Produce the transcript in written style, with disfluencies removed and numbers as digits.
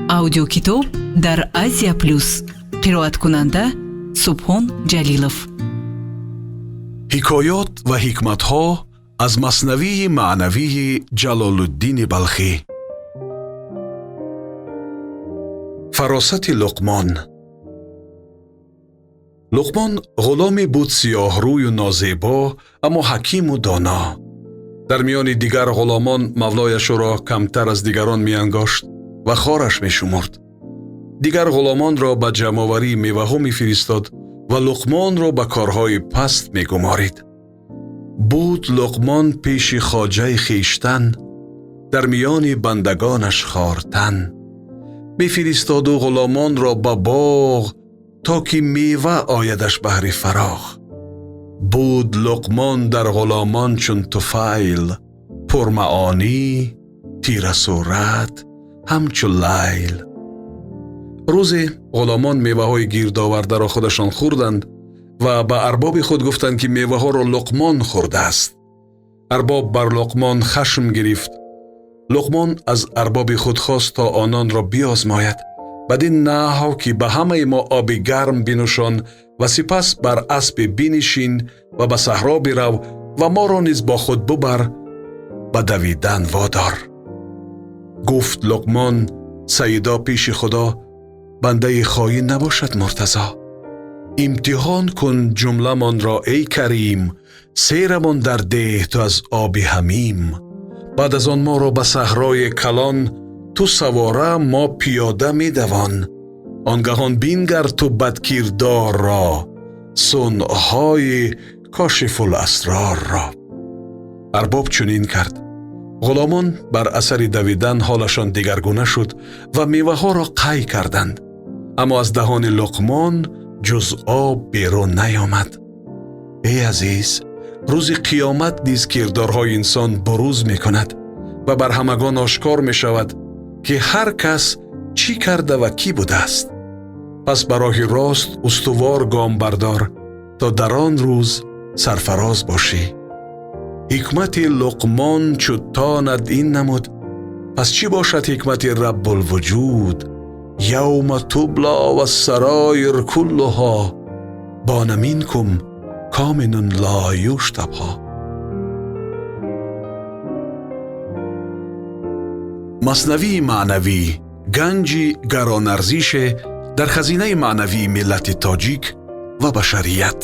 Аудиокитоб дар Азия Плюс. Қироаткунанда Субҳон Ҷалилов. Ҳикоёт ва ҳикматҳо аз Маснавии маънавии Ҷалолуддини Балхӣ. Фаросати Луқмон. Луқмон ғуломе буд сиёҳрӯю нозебо, аммо ҳакиму доно. Дар миёни дигар ғуломон мавлояш ӯро камтар аз дигарон меангошт ва хораш мешумурд. Дигар ғуломонро ба ҷамъоварии меваҳо мефиристод ва Луқмонро ба корҳои паст мегуморид. Буд Луқмон пеши хоҷаи хештан, дар миёни бандагонаш хортан. Мефиристоду ғуломонро ба боғ, то ки мева оядаш баҳри фароғ. Буд Луқмон дар ғуломон чун Туфайл, пурмаонӣ, тирасурат, ҳамчу Лайл. Рӯзе ғуломон меваҳои гирдовардаро худашон хӯрданд ва ба арбоби худ гуфтанд, ки меваҳоро Луқмон хӯрдааст. Арбоб бар Луқмон хашм гирифт. Луқмон аз арбоби худ хост, то ононро биозмояд бадин наҳв, ки ба ҳамаи мо оби гарм бинӯшон ва сипас бар аспе бинишин ва ба саҳро бирав ва моро низ бо худ бубар, ба давидан водор. Гуфт Луқмон: «Саидо, пеши Худо бандаи хоин набошад муртазо. Имтиҳон кун ҷумламонро, эй Карим, серамон дар деҳ ту аз оби ҳамим. Баъд аз он моро ба саҳрои калон, ту савора, мо пиёда медавон. Он гаҳон бингар ту бадкирдорро, сунъҳои Кошифуласрорро». Арбоб чунин кард. Ғуломон бар асари давидан ҳолашон дигаргуна шуд ва меваҳоро қай карданд, аммо аз даҳони Луқмон ҷуз об берун наёмад. Эй азиз, рӯзи қиёмат низ кирдорҳои инсон бурӯз мекунад ва бар ҳамагон ошкор мешавад, ки ҳар кас чӣ карда ва кӣ будааст. Пас ба роҳи рост устувор гом бардор, то дар он рӯз сарфароз бошӣ. Ҳикмати Луқмон чу тонад ин намуд, пас чӣ бошад ҳикмати Раббулвуҷуд? Явма тубло вассароир куллуҳо, бона минкум коминун ло юштабҳо. Маснавии маънавӣ ганҷи гаронарзише дар хазинаи маънавии миллати тоҷик ва башарият.